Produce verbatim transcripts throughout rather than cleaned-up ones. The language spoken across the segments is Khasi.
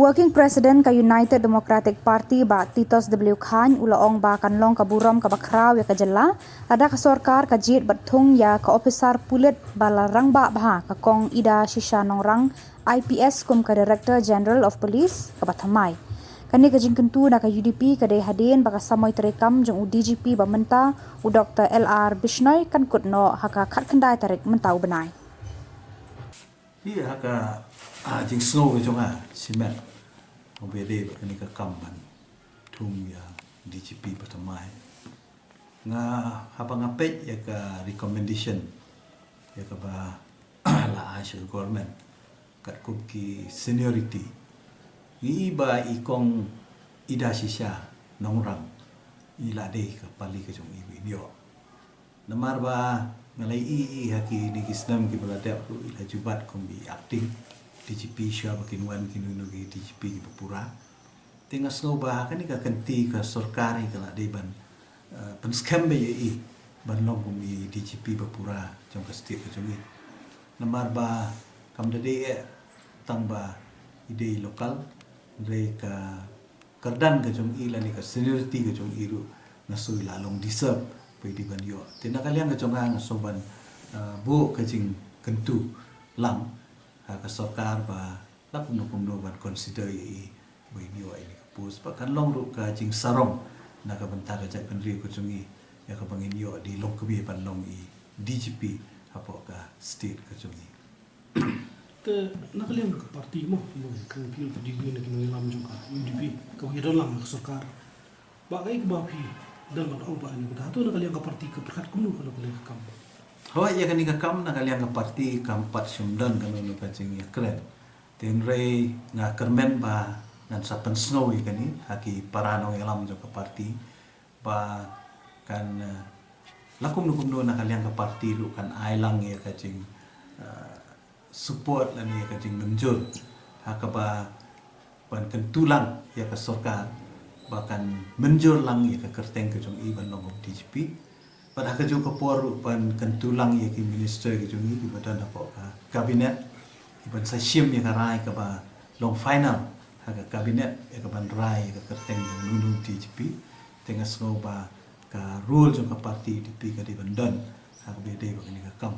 Working President ka United Democratic Party, Bah Titos W Chyne, u la ong ba kan long ka burom kaba khraw ïa ka jylla lada ka sorkar ka jied bad thung ïa ka ophisar pulit ba la rangbah bha, ka Kong Idashisha Nongrang, I P S, kum ka Director General of Police kaba thymmai. Kane ka jingkyntu na ka U D P ka dei hadien ba ka samoi treikam jong u D G P ba mynta, u Doktor L R Bishnoi, kan kut noh ha ka khatkhyndai tarik mynta u bnai. Hi ha ka, ah, jingsngew ka jong nga shimet, ong ba dei ba kane ka kam ban thung ïa D G P ba thymmai. Nga, haba nga peit ïa ka recommendation ïa kaba la ai sha ka government katkum ki seniority, ngi i ba i Kong Idashisha Nongrang i la dei ka pali ka jong i ba in ïoh. Namar ba nga la i i ha kine ki snem kiba la dep ruh i la ju bat kum i acting D G P shuwa ba kin wan kino kino ki D G P kiba pura. Te nga sngew ba ha kane ka kynti ka sorkar hi ka la dei ban, eh, pynskhem bha ïa i ban long kum i D G P ba pura jong ka state ka jong i. Namar ba kam da dei eh tang ba i dei local, hynrei ka kyrdan ka jong i lane ka seniority ka jong i ruh nga sngew i la long deserve ba i dei ban ïoh. Te na ka liang ka jong nga, nga sngew ban, ah, buh ka jingkyntu lang ha ka sorkar ba la kumno kumno ban consider ïa i ba in ïoh ïa kane ka post, ba kan long ruh ka jingsarong na ka bynta ka jaitbynriew ka jong i ïa kaba ngin ïoh da i longkmie ban long i D G P hapoh ka state ka jong i. Te na ka liang ka party mo, mo ka phi ruh phi dei na ki nongïalam jong ka U D P kaba ïadon lang ka sorkar. Ba kaei kaba phi dang ban ong ba ïa kata, hato na ka liang ka party ka pyrkhat kumno ka na ka liang ka kam? Hooid, ïa kane ka kam na ka liang ka party kam pat shym don kano kano ka jingïakren. Te hynrei nga kyrmen ba ngan sa pynsngew ïa kane ha ki para nongïalam jong ka party ba kan, eh, la kumno kumno na ka liang ka party ruh kan ai lang ïa ka jing, eh, support lane ïa ka jingmynjur ha kaba ban kyntu lang ïa ka sorkar ba kan mynjur lang ïa ka kyrteng ka jong i ban long kum D G P. Bad ha kajuh ka por ruh ban kyntu lang ïa ki minister ka jong i kiba don hapoh ka cabinet, kiban sa shim ïa ka rai kaba long final ha ka cabinet ïa kaban rai ïa ka kyrteng jong uno uno u D G P. Te nga sngew ba ka role jong ka party U D P ka dei ban don ha kaba ïadei bad kane ka kam.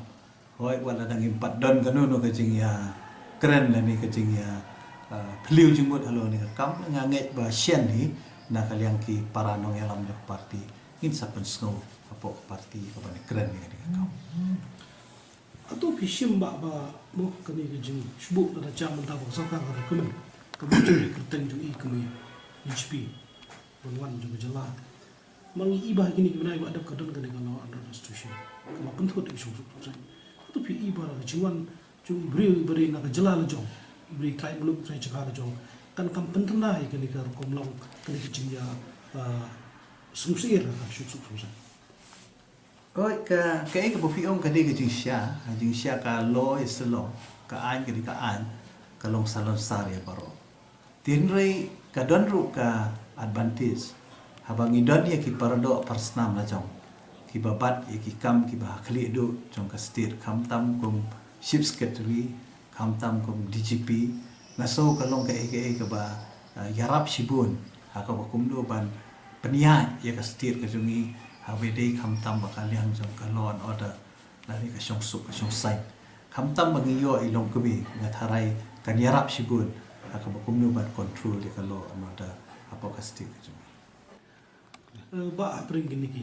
Hooid, wat la dang ngim pat don kano kano ka jingïakren lane ka jingïa, ah, phylliew jingmut halor kane ka kam, nga ngeit ba shen hi na ka liang ki para nongïalam jong ka party ngin sa pynsngew hapoh ka party kaban ïakren ïa kane ka kam. Hato phi shim ba, ba mo kane ka jingshibun lada jam mynta ba ka sorkar ka recommend ka mynjur ïa ka kyrteng jong i kum i D G P ban wan jong ka jylla. Ma ngi i ba ha kine ki bnai ba dep ka don kane ka law and order situation kaba pynthut ïa ka shongsuk shongsaiñ. Hato phi i ba ka jingwan jong i briew iba dei na ka jylla la jong, i briew trai muluk trai jaka la jong, kan kam pyntynnad ïa kane ka rukom long kane ka jingïa, ah, sngewsih ïa ka shongsuk shongsaiñ? Oi, ka, kaei kaba phi ong ka dei ka jingshisha, ka jingshisha ka law is the law, ka aiñ ka dei ka aiñ, ka long salonsar ïa baroh. Te hynrei ka don ruh ka advantage haba ngi don ïa ki paradoh parasnam la jong kiba bat ïa ki kam kiba ha khlieh duh jong ka state, khamtam kum Chief Secretary, khamtam kum D G P. Nga sngew ka long kaei kaei kaba, ah, ïarap shibun ha kaba kumno ban pynïaid ïa ka state ka jong ngi ha kaba dei khamtam ba ka liang jong ka law and order lane ka shongsuk ka shongsaiñ. Khamtam ba ngi ïoh i longkmie, nga tharai kan ïarap shibun ha kaba kumno ban control ïa ka law and order hapoh ka state ka jong ngi. Eh, ba hapdeng kine ki